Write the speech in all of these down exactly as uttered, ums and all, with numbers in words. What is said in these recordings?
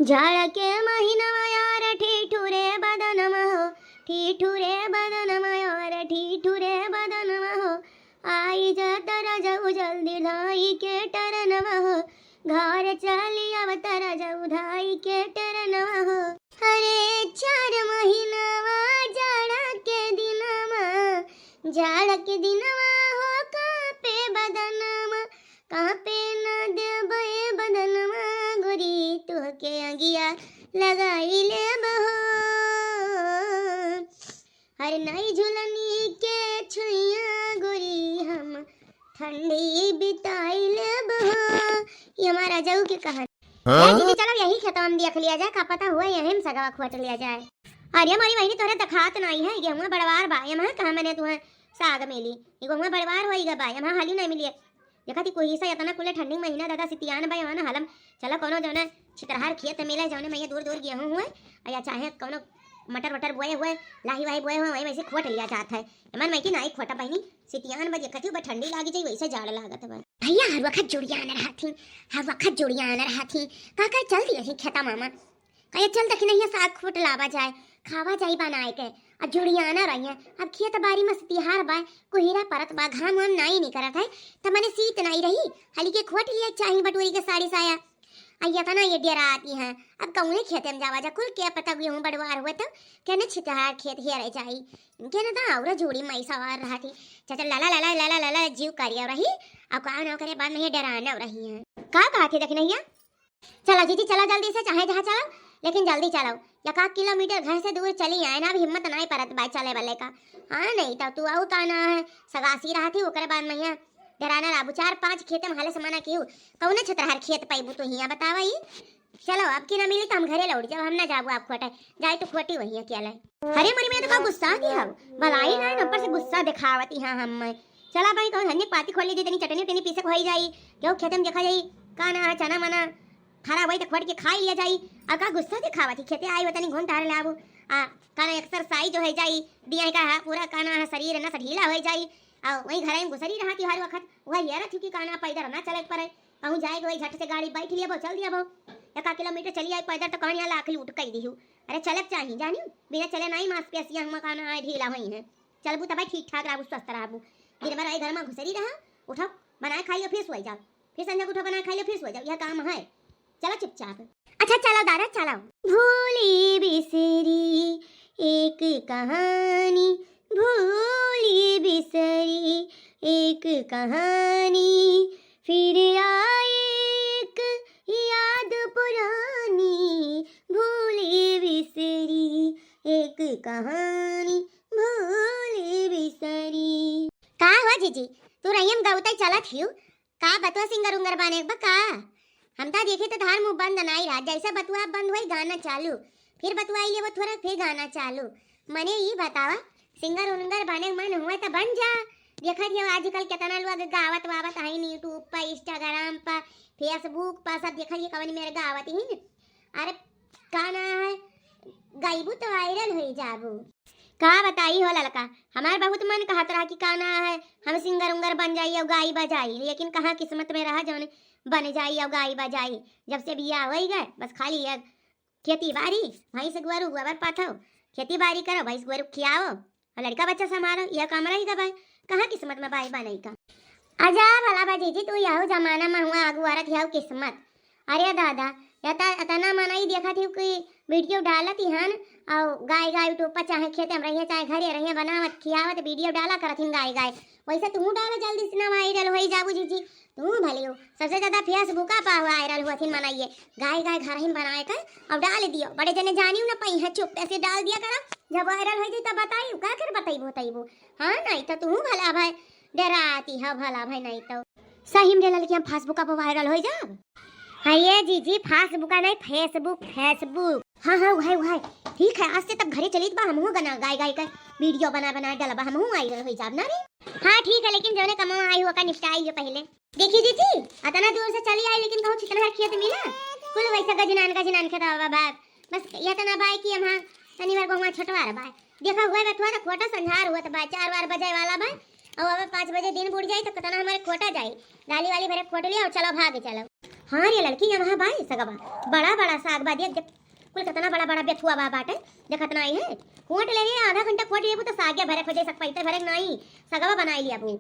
जाड़ा के महीनवा यार, ठीठू रे बदनवा हो, ठीठू रे बदनवा यार, ठीठू रे बदनवा हो। आई जा त रजऊ जल्दी धाई के टरनवा हो, घर चली आव त रजऊ धाई के टरनवा हो। अरे चार महीनवा जाड़ा के दिनवा, जाड़ा के दिनवा हो, कांपे बदनवा, कांपे ना देबे बदनवा गोरी, तोहके अगिया लगाई लेब हो। अरे नई झुलनी के छुइया गोरी, हम ठंडी बिताई लेब हो। ये हमार रजऊ के कहानी। हाँ? ए दीदी, चलो यही खेतवा में देख लिया जाए, का पता हुआ यही में सगवा खोट लिया जाए। अरे मोरी बहिनी, तोहरे देखात नाई है, गेहुआ बड़वार बा, यमहा कहाँ मने तुहे साग मिली, ये गेहुआ बड़वार होई गा बा, यमहा हाली नाई मिली। देखा थी कोई से इतना कुले ठंडी महीना दादा सितियान बा, यमहा ना हलम। चलो कोनो जौने छितरहार खेत मिले, जौने में ये दूर दूर गेहूँ हुए, या चाहे कोनो मटर वटर बोए हुए, लाही वाही बोए हुए, वही वैसे खोट लिया जात है। एमन में कि नाई खोटा बहिनी, सितियान बा, देखा थी बा ठंडी लागी जाई, वैसे जाड़ लागत बा। भैया, हर वक्त जुड़िया न रहा थी, हर वक्त जुड़िया न रहा थी। का कर चल दिया ही खेता मामा। कहे चल देखी नहीं साग खोट लावा जाए, खावा जाई बनाए के। आ जुड़िया न रही है। अब खेत बारी में सितिहार बा, कुहिरा परत बा, घाम वाम नाई निकरत है, त मने सीत नाई रही, हली के खोट लिया चाही बटोरी के साड़ी साया। आ ये तना ये डेराती हैं, अब कौने खेते में जावा जा, कुल के पता गेहूँ बड़वार हुए तो केने छितहार खेत हेरे जाई। इनके न त और जोड़ी माई सवार रहा थी। चाचा लाला, लाला, लाला, लाला, जीव करिया रही, अब का ना करे बाद में ये डेराना रही है। का कहा थी देखी नहीं है? चलो जीजी, चलो जल्दी से, चाहे जहाँ चलो, लेकिन जल्दी चलो। एक आध किलोमीटर घर से दूर चली आए ना, अब हिम्मत नाई परत बा चले वाले का। हाँ, नहीं तो तू आऊ का ना है, सगासी रहा थी, ओकरे बाद में यहाँ डेराना रहबू। चार पाँच खेते में हाले समाना की हूँ, कौने छतरहर खेत पाइबू तू हियाँ बतावा ई? चलो, अब की ना मिली तो हम घरे लौट जाओ, हम ना जाबू आप खोटे, जाए तो खोटी वही अकेले। अरे मरी, मैं तो का गुस्सा की हूँ, भलाई ना, ऊपर से गुस्सा दिखावती हाँ हम। चला भाई, कौन हन्नी पाती खोल लीजिए, तनी चटनी उटनी पीसे को होई जाई, क्यों खेते में देखा जाई, का ना है, चना मना खराब होई तो खोट के खाई लिया जाई। अब का गुस्सा दिखावत ही, खेते आई हो तनी घूम टहर ले आबू। आ, का ना एक्सरसाइज हो जाई, दिया का है पूरा का ना है शरीर नस ढीला हो जाई। आ, वही घर में घुसरी रहा थी हर वक्त, वही यार थी कि का ना पैदल ना चले के पड़े, कहूँ जाए के वही झट से गाड़ी बैठ लिया बो, चल दिया बो, एक आध किलोमीटर चली आई पैदल तो कौन यहाँ लाख लूट कई दी हूँ। अरे चले के चाही जानी, बिना चले नहीं मांसपेशियाँ हुआ का ना है ढीला हुई हैं। चलबू तब ठीक ठाक रहबू, स्वस्थ रहबू। दिन भर वही घर में घुसरी रहा, उठो बनाए खाई लो फिर सोई जाओ, फिर संझा को उठो बनाए खाई लो फिर सोई जाओ, यह काम है। चलो चुपचाप। अच्छा चलो दादा चलो। भूली बिसरी एक कहानी, भूली बिसरी एक कहानी, फिर आए एक याद पुरानी, भूली बिसरी एक कहानी, भूली बिसरी। का हो जीजी, तू रहियम गौतई चलत हियो? का बतुआ सिंगर उंगर बने बा का? हम ता देखी तो धार मुंह बंद नाई रहा, जैसे बतुआ बंद होई गाना चालू, फिर बतुआ आई लेबो थोड़ा फिर गाना चालू। मने ई बतावा, सिंगर उंगर बने मन हुआ तो बन जा। देखत हियो आजकल कितना लोग गावत वावत है YouTube पर, Instagram पर, Facebook पर, सब देखत हियो कवन मेरे गावत ही। अरे का ना है, गाइबू तो वायरल हो जाबू। का बताई हो ललका, हमार बहुत मन कहत रहा कि का ना है हम सिंगर उंगर बन जाई और गाई बजाई, लेकिन कहाँ किस्मत में रहा जौन बन जाई और गाई बजाई। जब से बियाह होई गए बस खाली ये खेती बाड़ी, भैंस गोरू गोबर पाथो, खेती बाड़ी करो, भैंस गोरू खियाओ और लड़का बच्चा संभालो, यह काम रही गए। कहाँ किस्मत में बाई बनई का? अजा भला बा जीजी, तू यहू जमाना में हुआ आगू औरत यहू किस्मत। अरे दादा, या त इतना मनई देखत ही कि वीडियो डालत ही हन, और गाय गाय YouTube पर चाहे खेते में रहिए चाहे घरे रहिए बनावत खियावत वीडियो डाला करत हिन गाय गाय। वैसे तू डाला जल्दी से ना वायरल होई जाबू जीजी, तू भले हो। सबसे ज्यादा Facebook पर वायरल हुआ थिन मनई गाय गाय घर ही बनाए कर और डाल दियो, बड़े जने जानियो ना पई है, चुप ऐसे डाल दिया करो, जब वायरल होई जाई तब बताई का कर बताई बताई। हाँ नहीं तो तू भला भाई डराती है भला भाई नहीं तो। सही में रे ललकिया, Facebook पर वायरल हो जाब। हाँ ये जीजी, Facebook नहीं, Facebook, Facebook। हाँ, हाँ, उहै, उहै। ठीक है, आज से तब घरे चलित बा, हमहू गाना गाय, गाय का वीडियो बना, बना डालबा, हमहू वायरल हो जाब ना रे। हाँ ठीक है, लेकिन जौने कमवा आई हो का निपटाई हो पहले। देखी जीजी, अतना दूर से चली आई, लेकिन कहूँ छितनहर खेत मिला, कुल वैसा गजनान, गजनान खेत बा, बा। बस ये तना बाय कि हम हाँ, तनी बार बहुआ छोटवा रहा बाय। देखा हुआ बा, थोड़ा खोटा संझार हुआ तो बाय, चार बार बजाए वाला बाय। और अब पाँच बजे दिन बुड़ जाई तो कितना हमारे खोटा जाई। डाली वाली भरे खोट लिया और चलो भागे चलो। हाँ रे लड़की, यहाँ बाय सगवा, बड़ा बड़ा साग बा, देख, देख, कुल कितना बड़ा बड़ा बेथुआ बा बाटे, देखत नाई है। खोट ले रे, आधा घंटा खोट लेबू तो सागे भरे खोजे, सग पैते भरे नाई, सगवा बनाई लिया बू।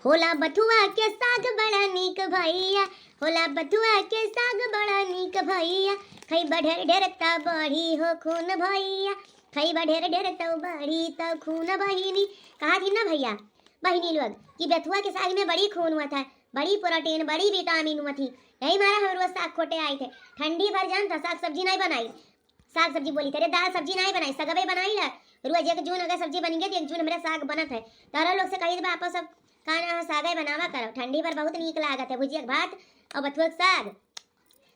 होला बथुआ के साग बड़ा नीक भैया, होला बथुआ के साग बड़ा नीक भैया, खइबा ढेर ढेर त बढ़ी हो खून भैया, खइबा ढेर ढेर त बढ़ी त खून बहिनी। कहा थी ना भैया, बहिनी लोग कि बथुआ के साग में बड़ी खून हुआ था, बड़ी प्रोटीन, बड़ी विटामिन हुआ थी। यही मारा हम रोज साग खोटे आई थे। ठंडी भर जान था साग सब्जी नहीं बनाई, साग सब्जी बोली तेरे, दाल सब्जी नहीं बनाई, सगवे बनाई ला। रोज एक जून अगर सब्जी बन गई तो एक जून हमारा साग बनत है। तारा लोग से कही बा, आप सब खाना सागे बनावा करो, ठंडी पर बहुत नीक लागत है भुजिया के भात और बथुआ के साग।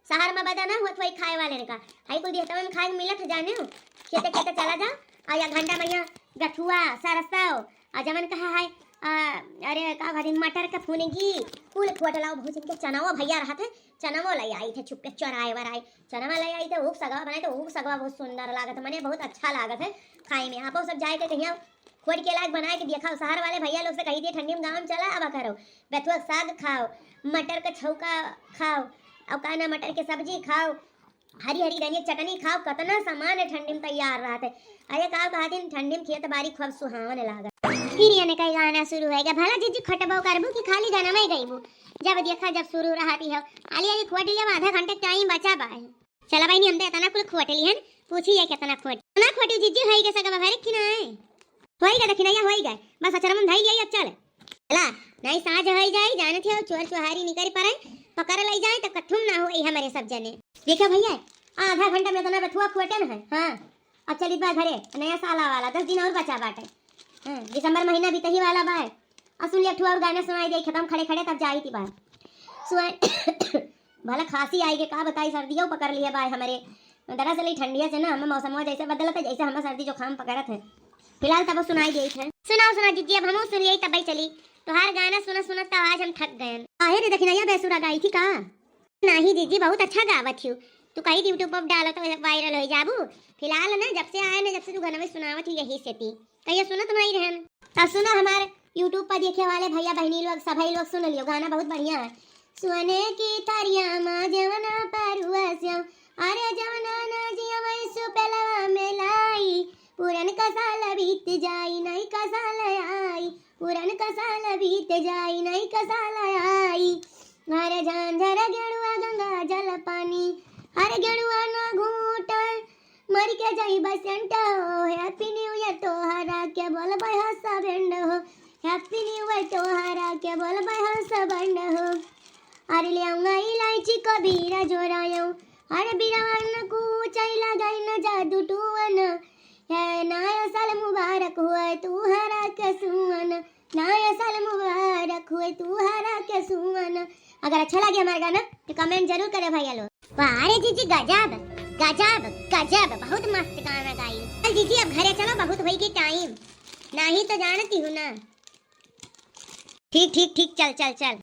शहर में बदा ना हुआ वही खाए वाले ने का, हाई कुल देहतवन खाए के मिलत है जाने हो। खेते खेते चला जाओ और या घंटा में यहाँ गथुआ, सरसों और जमन कहा है, आ, अरे का कहती, मटर के फुनगी, कुल खोट लाओ। बहुत इनके चनावा भैया रहत है, चनावा ले आई थे छुप के चोराए वराए, चनावा ले आई थे, ऊख सगवा बनाए थे, ऊख सगवा बहुत सुंदर लागत है, मने बहुत अच्छा लागत है खाए में। आपो सब जाए के कहिया खोट के लायक बनाए के देखा, शहर वाले भैया लोग से कही दिए ठंडी में गाँव में चला आवा करो, बथुआ के साग खाओ, मटर के छौका खाओ, और का ना मटर के सब्जी खाओ, हरी हरी धनिया के चटनी खाओ, कितना सामान है ठंडी में तैयार रहत है। अरे का कहत है, ठंडी में खेत बारी खूब सुहावन लागत। फिर ये ने कई गाना शुरू होएगा, भला जीजी खटबो करबू कि खाली गाना में गईबू? जब देखा जब शुरू रहती हो। अली अली खोट लिया, आधा घंटे टाइम बचा बा। चला बहिनी, हम तो इतना कुल खोट लिहन, पूछी ये कितना खोट, कितना खोटी जीजी होई के सगवा भरे कि ना है? होई गए दखिनैया, होई गए, बस अचरम में धई लिया, अब चल। चला, नहीं साँझ होई जाई, जानत हो चोर चुहारी निकल पड़े, पकड़ लई जाए तो कथुम ना होई हमारे सब जने। देखा भैया, आधा घंटा में इतना बथुआ खोटन है। हाँ, अब चली बा घरे, नया साल आवाला, दस दिन और बचा बाटे। हाँ, दिसंबर महीना बीतही वाला बा। और सुन ले, एक ठो और गाना सुनाई दे, खत्म खड़े खड़े तब जाई थी बात। सुन, भला खांसी आई के का बताई, सर्दियों पकड़ लिया बा हमारे। दरअसल ई ठंडिया से ना हमें मौसमवा जैसे बदलत है, जैसे हमें सर्दी जुकाम पकड़त है। फिलहाल तब सुनाई देत है। सुनाओ, सुनाओ जीजी, अब हमहू सुन लिया तब चली। तोहार गाना सुनत सुनत तो आज हम थक गए। काहे रे दखिनैया, बेसुरा गाई थी का? नहीं जीजी, बहुत अच्छा गावत हियो। तू कही YouTube पर डालो तो viral हो जाबू। फिलहाल ना, जब से आए ना, जब से तू गाना में सुनावत ही, यही से ती कहिया सुनत नहीं रहन। तो सुनो, हमारे YouTube पर देखे वाले भैया बहनी लोग, सभी लोग सुन लियो, गाना बहुत बढ़िया है। सोने की थरिया मा जवना परुआ स्याऊ, अरे जवना ना जिया वही सुपेलवा में लाई। पुरन का साल बीत जाई, नई का साल आई। पुरन का साल बीत जाई, नई का साल आई। अरे झांझर गेड़ुआ गंगा जल पानी, अरे गेड़ुआ ना घूटल, मर के जाई बसंत हो। Happy New Year तोहरा के बोलबै हंस बैंड हो, Happy New Year तोहरा के बोलबै हंस बैंड हो। अरे ले आऊंगा इलायची कबीरा जोरायो, अरे बीरावन कूचाई लगाई न जादू टूवन। है नया साल मुबारक हुए तोहरा के सुवन, नया साल मुबारक हुए तोहरा के सुवन। अगर अच्छा लगे हमारा गाना तो comment जरूर करे भैया लोग। वाह रे जीजी, गजब गजब गजब, बहुत मस्त गाना गाई। चल जीजी, अब घरे चलो, बहुत होई गई टाइम, नहीं तो जानती हूँ ना। ठीक ठीक ठीक, चल चल चल।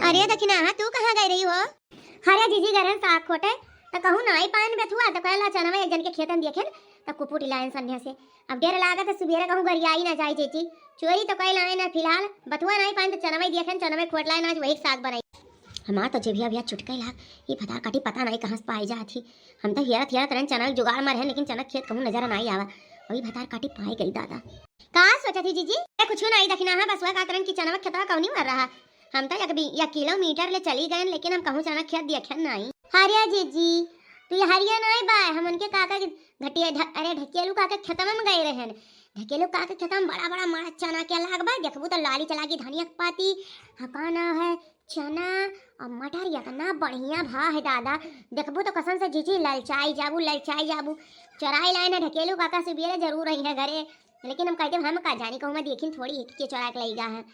अरे दखिना, हाँ, तू कहाँ गई रही हो? अरे जीजी, गरन साग खोटे, त कहूँ नाई पाइन बेथुआ, त कहला चनवा एक जन के खेतन देखेन, त कुपुट लायन संध्या से। अब डेर लागत है सुबेरे कहूँ गरियाई ना जाए जीजी, चोरी तो कई लाए ना, फिलहाल बथुआ नाई पाइन त चनवा देखेन, चनवा खोट लाए ना, आज वही साग बनाई। हमार तो जेबिया बिया चुटके लाग, ये भतार काटी पता नाई कहाँ से पाई जात ही। हम तो हियरत हियरत रहन चना के जुगाड़ में रहन, लेकिन चना के खेत कहूँ नजर नाई आवा। वही भतार काटी पाई गई दादा। का सोचत ही जीजी? ए, कुछ नहीं, दखिना है बस वह का करन कि चनवा खेतवा कौनी मर रहा। हम तो एक बी-, एक किलोमीटर ले चली गए, लेकिन हम कहूँ चना खेत देखे नाई। हरिया जीजी, तू ये हरिया नाई बा, हम उनके काका के घटिया ढ-, अरे ढकेलू काका खेतवा में गए रहन। ढकेलू काका खेतवा में बड़ा बड़ा मारा चना के लाग बा, देखबू तो लाली चला की धनिया के पाती, हाँ का ना है, चना और मटर इतना बढ़िया भा है दादा, देखबू तो कसम से जीजी ललचाई जाबू, ललचाई जाबू। चोराई लाए ना ढकेलू काका से बियरे जरूर रही है घरे, लेकिन हम कहते हम का जानी कहूँ मैं देखिन थोड़ी हिट के चोरा के लई गा है।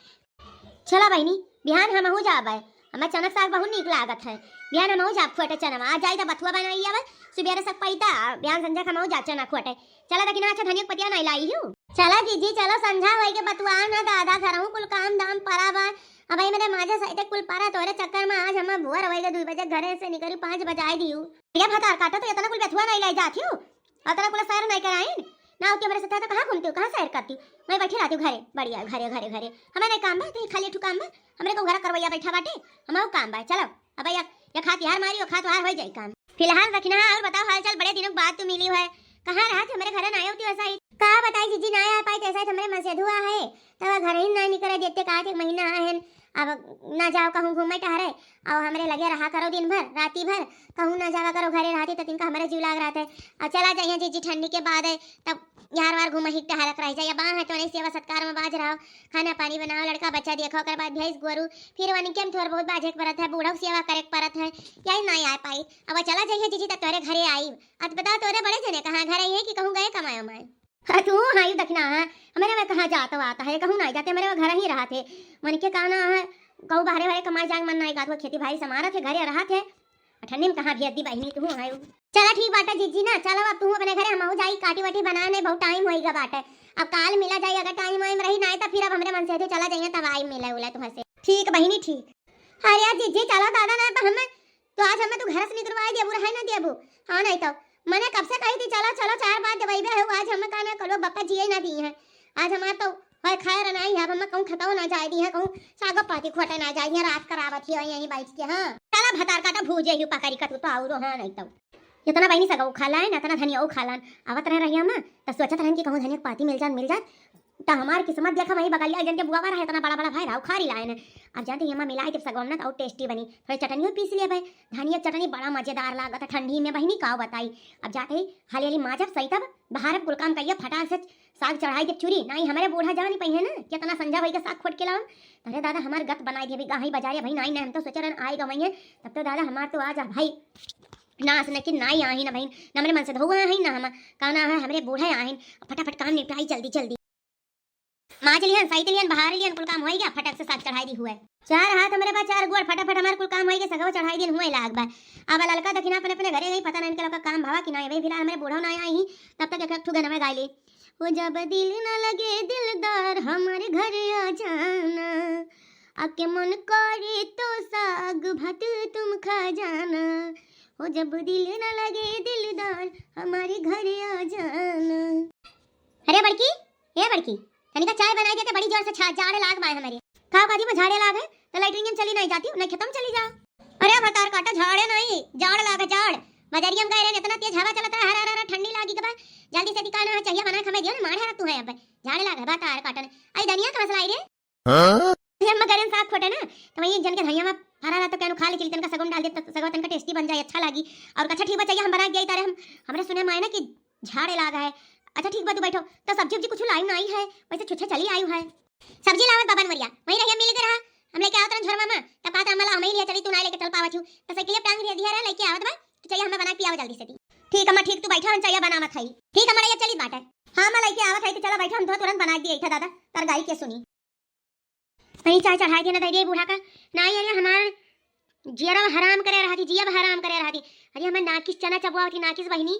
चला बहिनी, बिहान हमहू जाबे, हमें चनक साग बहुत नीक लागत है। बिहान हमहू जाब खोटे चनवा, आज जाई त बथुआ बनाई आवे, सुबेरे सक पैता, बिहान संझा के हमहू जा चना खोटे। चला दखिना, अच्छा धनिया के पतिया नहीं लाई हूँ। चला जीजी, चलो संझा होई के बतुआ ना दादा, घरहू कुल काम धाम परा बा। अब भाई मेरे माजे सहित कुल परा, तोरे चक्कर में आज हम भोर होई के दू बजे घरे से निकली, पाँच बजाए दियू। ये भतार काटो तो इतना कुल बथुआ नहीं लाई जाती हूँ, इतना कुल सैर नहीं कराइन। ना होती हमरे साथे तो कहाँ घूमती हो, कहाँ सैर करती हो? मैं बैठी रहती हूँ घरे, बढ़िया, घरे, घरे, घरे। हमें नहीं काम बा, तो ये खाली ठू काम बा, हमरे को घर करवैया बैठा बाटे, हमारो काम बा। चलो, अब या, या खात यार मारी, या खात वार हो जाए काम। फिलहाल रखना है, और बताओ हाल चाल, बड़े दिनों के बाद तू मिली है, कहाँ रहा थे? हमरे घरे ना आए होती वैसा ही। का बताई जीजी, ना आ पाई, तैसा ही हमरे मनसेधुआ है, तब घर ही ना निकले देते, कहा थे एक महीना है, अब ना जाओ कहूँ घूमे टहरे, और हमरे लगे रहा करो दिन भर, राती भर, कहूँ ना जावा करो, घरे रहती तो तिनका हमरे जीव लाग रहते। और चला जाइए जीजी, ठंडी के बाद है, तब यार वार घूम ही टहरत रह जाए। अब आ है तो नहीं सेवा सत्कार में बाज रहो, खाना पानी बनाओ, लड़का बच्चा देखो, ओकर बाद भैंस गोरू, फिर वनिके में थोड़ा बहुत बाजे के परत है, बूढ़ा सेवा करे के परत है, यही ना आ पाई। अब चला जाइए जीजी, तब तोरे घरे आई। अब बताओ तोरे बड़े जने कहाँ घर आई है कि कहूँ गए कमाए उमाए? हाँ, तू हाँ, यू दखिना है, हमरे में कहाँ जात वात है, कहूँ नहीं जाते, हमरे में घर ही रहा थे। मन के कहना है, कहूँ बाहरे बाहरे कमाए जाए मन नहीं गात, वो खेती बाड़ी समारत है, घरे रहा थे। ठंडी में कहाँ भेज दी बहिनी, तू हाँ। चला ठीक बाटे जीजी ना, चलो अब तू अपने घरे, हम जाई काटी वाटी बनाने, बहुत टाइम होइगा बाटे। अब काल मिला जाई, अगर टाइम वाइम रही ना तो फिर अब हमरे मनसेधू चला जाइए, तब आई मिला उला तुमसे। ठीक बहिनी, ठीक। अरे यार जीजी, चलो दादा ना, अब हम तो आज हमें तू घर से निकलवाए देबू, रहे ना देबू। हाँ, नहीं तो मने कब से कही थी, चलो, चलो, चार बार देवैबे है, आज हमें का ना कलो बप्पा जिए ना दी है। आज हमार तो होय खाए रनाई है, अब हमें कहूँ खताओ ना जाए दी है, कहूँ सागो पाती खोटे ना जाए दी है, रात करावत ही यहीं बैठ के। हाँ, चला भतार काटा भूजे ही पकड़ी का तू तो, और हाँ, नहीं तो इतना बहिनी सगो खा लाए ना, इतना धनिया खा लान। आवत रहे रहिया में, तो सोचत रहन कि कहूँ धनिया के पाती मिल जात, मिल जात, त हमार किस्मत देखा, वही बगलिया जन के बुआ रहा, इतना बड़ा बड़ा भाई रहा, उखारी लाए ने। अब जानते हैं, एमा मिलाई जब सगवम ना, तो और टेस्टी बनी। थोड़ी चटनियो पीस लिए भाई, धनिया के चटनी बड़ा मजेदार लागत है ठंडी में बहिनी, का बताई। अब जाते ही हाली हाली माजब सही, तब बाहर अब कुल काम कहिए, फटाक से साग चढ़ाई जब चूरी, नहीं हमरे बूढ़ा जानी पई है ना, कितना संझा भाई के साग खोट के लाओ। अरे दादा, हमार गत बनाई दिया, अभी गाही बाजारे भाई, नहीं, नहीं, हम तो सोचे रहन आए गवाई है, तब तो दादा हमार तो आज भाई नास न कि नाई आही ना बहिन, न हमरे मनसेधुआ आही ना हम, का ना है, हमरे बूढ़े आहिन। फटाफट काम निपटाई जल्दी जल्दी। माज लिहन, सहित लिहन, बहार लिहन, कुल काम होई गया, फटक से साग चढ़ाई दी हुए। चार हाथ हमरे बा, चार गोड़, फटाफट हमार कुल काम होई गया, सगवा चढ़ाई दिन हुए लाग बा। अब ललका दखिना अपने अपने घरे गई, पता ना इनके लोग का काम भावा कि ना, अबे फिलहाल हमरे बूढ़ो ना आई, तब तक एक एक ठू गनवा गाई ले। ओ जब दिल न लगे दिलदार, हमारे घर आ जाना, आके मन करे तो साग भात तुम खा जाना। ओ जब दिल न लगे दिलदार, हमारे घर आ जाना। अरे बड़की, ए बड़की, तनिका चाय बनाई देते, बड़ी जोर से छा-, जाड़े लाग बाय हमरे। का काजी में झाड़े लाग है, तो लैट्रिन में चली नहीं जाती, नहीं खेतम चली जाओ। अरे भतार काटा, झाड़े नहीं, जाड़ लाग है, जाड़। बजरिया में गए रहे, इतना तेज हवा चलत रहा, हरा, हरा, हरा, ठंडी लागी के बा। जल्दी से दिखाना है, चाहिए बना के हमें दियो ना, मार हरा तू है अब। झाड़े लाग है, भतार काटन। आई धनिया कहाँ से लाई रे? हाँ? ये हम गरम साग खोटे ना, तो वही जन के धनिया में हरा रहा तो कहनो खा ले चली, तनका सगो में डाल दे, तो सगो तनका टेस्टी बन जाए, अच्छा लागी। और अच्छा ठीक बा, चाहिए हम बना के दिया तारे हम, हमरे सुने में आए ना कि झाड़े लाग है। अच्छा ठीक बा, तू बैठो, तो सब्जी उब्जी कुछ लाई ना आई है, वैसे छुच्छे चली आयु है। सब्जी लावत बाबन मरिया, वहीं रहिया मिल के रहा, हम लेके आवत रहन झोरवा में, तब कहत अम्मा ला हम ही लिया चली, तू ना लेके चल पावत हूँ, तो साइकिल टांग दिया, दिया रहा, लेके आवत बा, तो चाहिए हमें बना के पियावा जल्दी से दी। ठीक अम्मा, ठीक, तू बैठा, हम चाहिए बनावत है। ठीक अम्मा, ये चली बाटे। हाँ अम्मा, लेके आवत है, तो चला बैठा, हम तो तुरंत बना दिए था दादा, तरकारी के सुनी। नहीं चाय चढ़ाई देना दे बूढ़ा का। नहीं, अरे हमार जियरा हराम करे रहती, जिया हराम करे रहती। अरे हमार नाकिस चना चबुआ होती, नाकिस बहिनी।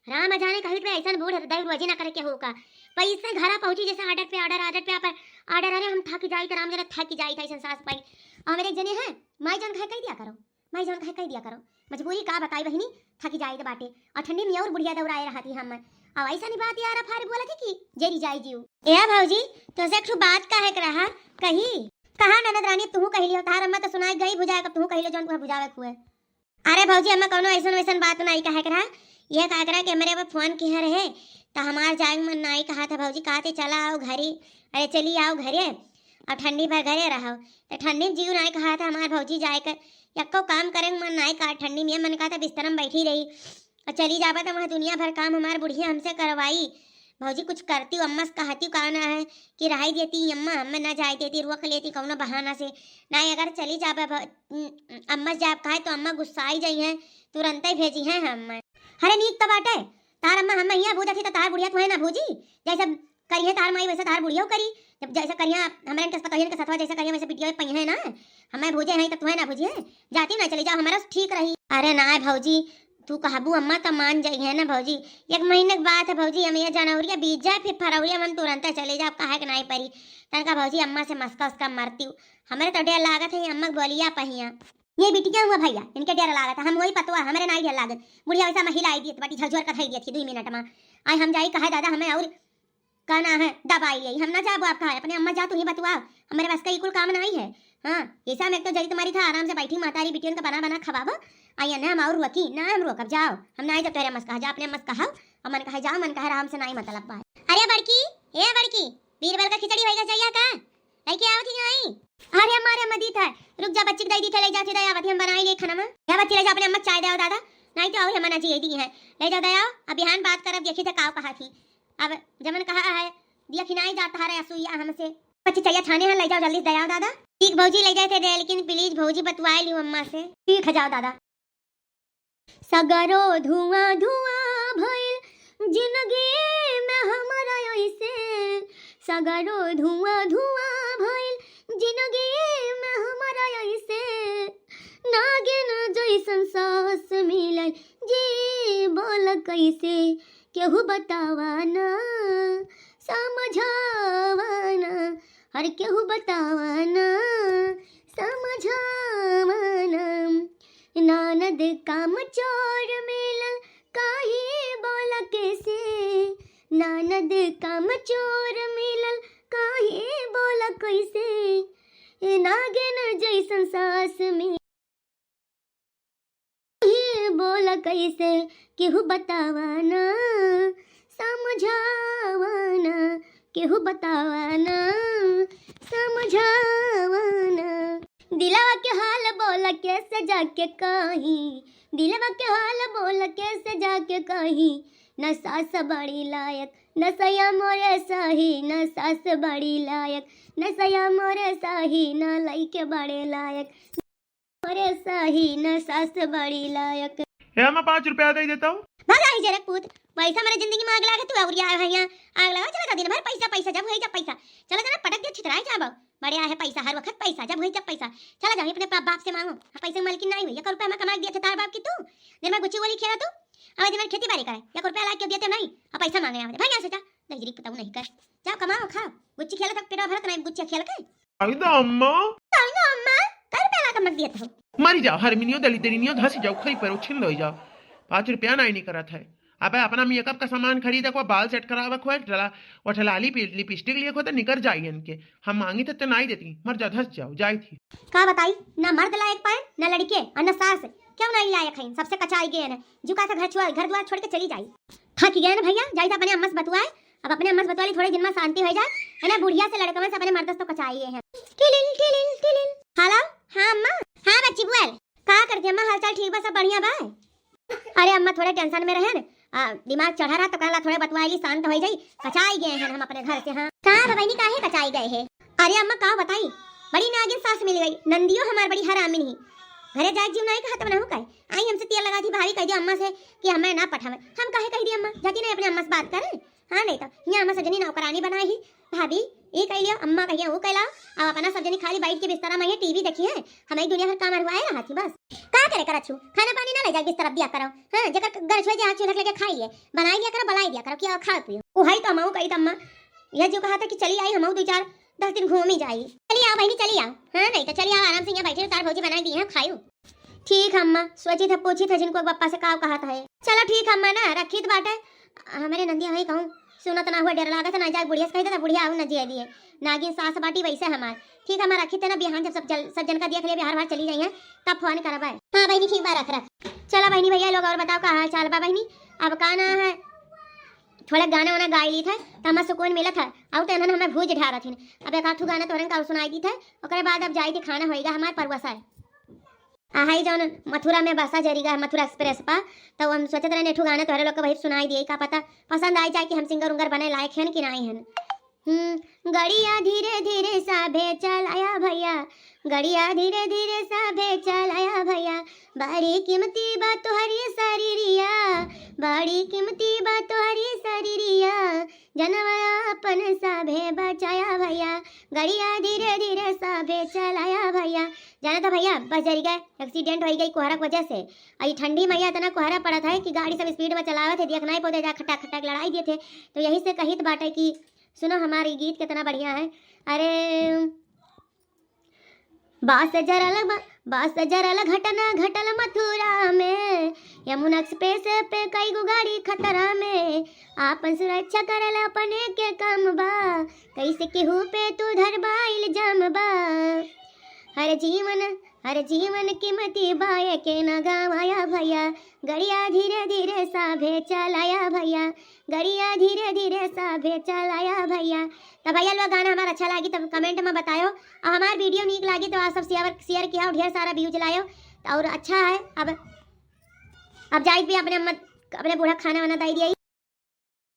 राम जाने कही पे ऐसा बूढ़ दही रोजी ना करे के होगा। पैसे घरा पहुँची जैसे ऑर्डर पे ऑर्डर, ऑर्डर पे ऑर्डर। अरे हम थक जाई, तो राम जाने थक जाई था ऐसा सास पाई। और मेरे एक जने हैं, माई जान खाए कह दिया करो। माई जौन कहे कह दिया करो, मजबूरी का बताई बहिनी, थकी जाए तो बाटे। और ठंडी में और बुढ़िया दौड़ाए रहती हम। अब ऐसा नहीं बात यार, फारे बोला थी कि जेरी जाए जियो। ए भौजी, तोसे एक ठो बात कहे के रहा, कही। कहा ननद रानी, अब तू कह लियो, तार अम्मा तो सुनाई गई बुझाए, कब तू कह लियो जौन तुम्हें बुझावे के हुए। अरे भौजी, अम्मा कौनो ऐसन वैसन बात नहीं कहे के रहा, यह कहे के रहा कि हमरे अब फोन किहे रहे, तो हमार जाए मन नहीं कहा था भौजी, कहा थे चला आओ घरे, अरे चली आओ घरे, अब ठंडी भर घरे रहो। तो ठंडी में जीव नाई कहा था हमार भौजी जाए कर, यक्को काम करे के मन नाई कहा ठंडी में, मन कहा था बिस्तर में बैठी रही। और चली जाबा तो वह दुनिया भर काम हमार बुढ़िया हमसे करवाई। भौजी कुछ करती, अम्मा से कहती का ना है कि रहाई देती अम्मा, हमें ना जाए देती, रोक लेती कौनो बहाना से। ना अगर चली जाबा भ-, अम्मा से जाब कहे तो अम्मा गुस्साई जाई हैं, तुरंते भेजी हैं हमें। अरे नीक तो बाटे, तार अम्मा हमें यहाँ भूजती तो तार बुढ़िया तुम्हें ना भूजी, जैसे करिहे तार माई वैसे तार बुढ़ियो करी। जब जैसे करिहा हमरे इनके पतोहियन के सथवा जैसे करिहा वैसे बिटिया पइहे ना। हमें भूजे हैं तो तुम्हें ना भूजे, जाती ना चली जाओ, हमारा ठीक रही। अरे ना भौजी, तू कहबू अम्मा तो मान जाई है ना भौजी। एक महीने के बात है भौजी, हम ये जनवरिया बीत जाए फिर फरवरिया में हम तुरंत चले जाओ, काहे के नाई परी। तनका भौजी अम्मा से मस्का उसका मरती हूँ, हमरे तो डर लागत है अम्मा के बोलिया पहिया। ये बिटिया हुआ भैया, इनके डर लागत है, हम वही पतवा, हमरे नाई डर लागत। बुढ़िया वैसा महिला आई दियत बाटी, झकझोर का धई दियत थी दुई मिनट में। आए हम जाई कहा दादा, हमें और का ना है, दबाई यही, हम ना जाबो आपका है, अपने अम्मा जा, तू ही बतुआ, हमारे बस का ई कुल काम नहीं है। हाँ, ऐसा में एक तो जरी तुम्हारी था, आराम से बैठी महतारी बिटियन का बना बना खवाबो, आई ना हम और रोकी, ना हम रोकब, जाओ, हम ना आई जब तोहरे अम्मा से कहा, जा अपने अम्मा से कहा, और मन कहा जाओ, मन कहा आराम से, ना ही मतलब बा। अरे बड़की, ए बड़की, बीरबल का खिचड़ी होइगा चाहिए का? लइके आवत ही आई। अरे अम्मा, अरे अम्मा, दी था, रुक जा, बच्ची के दई दी थे, ले जाती दया आवत ही, हम बनाई ले खाना में। या बच्ची ले जा अपने अम्मा के चाय दे आओ दादा, नहीं तो और हम ना जी दी है, ले जाओ दया आओ, अब बिहान बात करब, देखी थे काव कहा थी। अब जमन कहा है, दिया खिनाई जाता है रे असुईया हमसे। बच्ची चाहिए छाने हैं, ले जाओ जल्दी से दया आओ दादा। ठीक भौजी ले जाए थे दे, लेकिन please भौजी बतवाए लियो अम्मा से। ठीक है जाओ दादा। सगरो धुआं धुआं भइल जिंदगी में हमरा ऐसे, सगरो धुआं धुआं भइल जिंदगी में हमरा ऐसे, नागिन जैसन सास मिलल जी बोल कैसे, केहू बतावा ना, समझावा ना, हर केहू बतावा ना, समझावा ना। नानद काम चोर मिलल, काहे बोला कैसे? नानद काम चोर मिलल, काहे बोला कैसे? ए नागिन जैसन सास में, काहे बोला कैसे? केहू बतावा ना, समझावा ना, केहू बतावा ना, समझावा ना। दिलवा के हाल बोला कैसे जाके कही, दिलवा के हाल बोला कैसे जाके कही, न सास बड़ी लायक, न सैया मोरे सही, न सास बड़ी लायक, न सैया मोरे सही, न लइके बड़े लायक, मोरे सही, न सास बड़ी लायक। ए अम्मा, पाँच रुपया दे देता हूँ। भगा ही जरक पूत, पैसा मेरे जिंदगी में आग लागे तू, और या है यहाँ आग लगा, चला जा दिन भर पैसा, पैसा, जब होई जब पैसा, चला जाना पटक दे छितराए जाबो। बड़े आहे पैसा, हर वक्त पैसा, जब होई जब पैसा। चला जाओ अपने बाप, बाप से मांगो। हाँ, पैसे के मालकिन नहीं हुई, एक रुपया हमें कमा के दिया था तार बाप की तू। दिन भर गुच्ची गोली खेला तू, अब दिन भर खेती बाड़ी करे, एक रुपया ला के दिया थे नहीं, अब पैसा मांगे यहाँ भाग यहाँ से जा। दहिजरी पुताऊ नहीं कर, जाओ कमाओ खाओ, गुच्ची खेला तक पेटवा भरत नहीं गुच्ची खेल के। आई दा अम्मा। आई दा अम्मा, कई रुपया ला के मत दिया था। मरी जाओ हरमिनियो दलिद्रिनियो, धस जाओ खई पर उछिन लो जाओ। पाँच रुपया नहीं निकरत है। अबे अपना मेकअप का सामान खरीदे को, बाल सेट करावे को, ठला, वो ठलाली पि-, लिपस्टिक लिए को तो निकर जाई इनके। हम मांगी तो, तो नाई देती, मर जा धस जाओ, जाई थी। का बताई, ना मर्द लायक पाए, ना लड़के, और ना सास, क्यों नाई लायक है, सबसे कचाई गए हैं। जो का था घर छोड़, घर द्वार छोड़ के चली जाई। थक गए ना भैया, जाई था अपने अम्मा से बतुआए, अब अपने अम्मा से बतुआ ली, थोड़े दिन में शांति हो जाए, है ना, बुढ़िया से लड़कवन से अपने मर्द से तो कचाई गए हैं। टिलिल, टिलिल, टिलिल। हेलो, हाँ अम्मा। हाँ बच्ची बोल। का करती अम्मा, हालचाल ठीक बा, सब बढ़िया बा? अरे अम्मा थोड़े tension में रहे न, आ, दिमाग चढ़ा रहा तो कहला थोड़े बतवाइली शांत हो जाई, कचाई गए हैं हम अपने घर से। हाँ का बा बहिनी, काहे कचाई गए हैं? अरे अम्मा का बताई, बड़ी नागिन सास मिल गई, नंदियो हमार बड़ी हरामिन ही, घरे जाए जीव नहीं कहत बनाऊ का, आई हमसे तेल लगा दी भाभी, कह दियो अम्मा से कि हमें ना पठावे। हम काहे कह दी अम्मा, जाती नहीं अपने अम्मा से बात करे। हाँ नहीं तो यहाँ अम्मा सजनी नौकरानी बनाई ही, भाभी ई कह लियो, अम्मा कहिया वो कैला, अब अपना सब जनी खाली बैठ के बिस्तरा में ये टीवी देखी है, हम एक दुनिया भर काम अरुआए रहा थी बस। का करे करत छू, खाना पानी ना ले जाए बिस्तरा दिया करो, हाँ, जेकर गरज हो जाए चूल्हा लेके खाई लिए, बनाई लिया करो, बनाई दिया करो, कि आओ खाओ पियो। उहाई तो हमहू कही त अम्मा, यह जो कहा था कि चली आई, हमहू दो चार दस दिन घूमी जाई। चली आओ बहिनी, चली आओ, हाँ, नहीं तो चली आओ आराम से यहाँ बैठे, तार भौजी बनाई दी है, खायू। ठीक अम्मा, सोची था पूछी था जिनको पप्पा से का कहत है। चलो ठीक अम्मा ना, रखी तो बाटे। हमारे नंदिया भाई कहूँ सुनत ना हुआ, डर लागत ना जाए बुढ़िया से कही था, बुढ़िया आऊ ना जिए दिए, नागिन सास बाटी वैसे हमार। ठीक अम्मा, रखी थे ना, बिहान जब सब जल, सब जन का दिया खलिया बिहार बाहर चली जाइए तब फोन करबे। हाँ बहिनी ठीक बा, रख रख। चलो बहिनी भैया लोग और बताओ का हाल चाल बा बहिनी, अब का ना है, थोड़ा गाना वाना गाई ली था तो हमें सुकून मिलत है, और तो इन्होंने हमें भूज ढारत हिन। अब एक आधू गाना तोहरन का और सुनाई दी था, ओकरे बाद अब जाई थी खाना होएगा हमार परवसा है। आ हई जौन मथुरा में बसा जरी गा है, मथुरा एक्सप्रेस पा, तो हम सोचत रहे नेठू गाना तोहरे लोग के वही सुनाई दिए, का पता पसंद आई जाए कि हम सिंगर उंगर बने लायक हन कि नहीं हन। हम्म, गड़िया धीरे धीरे साभे चलाया भैया, गड़िया धीरे धीरे साभे चलाया भैया, बड़ी कीमती बा तोहरी शरीरिया, बड़ी कीमती बा तोहरी शरीरिया, जनवा अपन साभे बचाया भैया, गड़िया धीरे धीरे साभे चलाया भैया। जाना था भैया, बस जरी गए, एक्सीडेंट हो गई कोहरा की वजह से। और ये ठंडी में इतना कोहरा पड़त है कि गाड़ी सब स्पीड में चलावत है, देख नहीं पौधे जा खटाक खटाक लड़ाई दिए थे। तो यही से कहित बाटे कि सुनो हमारी गीत कितना बढ़िया है। अरे बास जरल बा, बस जरल घटना घटल मथुरा में, यमुना एक्सप्रेस पे कई गो गाड़ी खतरा में। आपन सुरक्षा करल अपने के काम बा, कैसे केहू पे तू धरबा इल्जाम बा। हर जीवन, हर जीवन कीमती बा, एके ना गवाया भैया, गड़िया धीरे धीरे साभे चलाया भैया, गड़िया धीरे धीरे साभे चलाया भैया। तो भैया लोग, गाना हमारा अच्छा लागी तब कमेंट में बतायो, और हमार वीडियो नीक लागी तो आप सब शेयर शेयर किया और ढेर सारा व्यूज लायो। तो और अच्छा है, अब अब जाइत भी अपने अम्मा, अपने बूढ़ा खाना वाना दे दिया।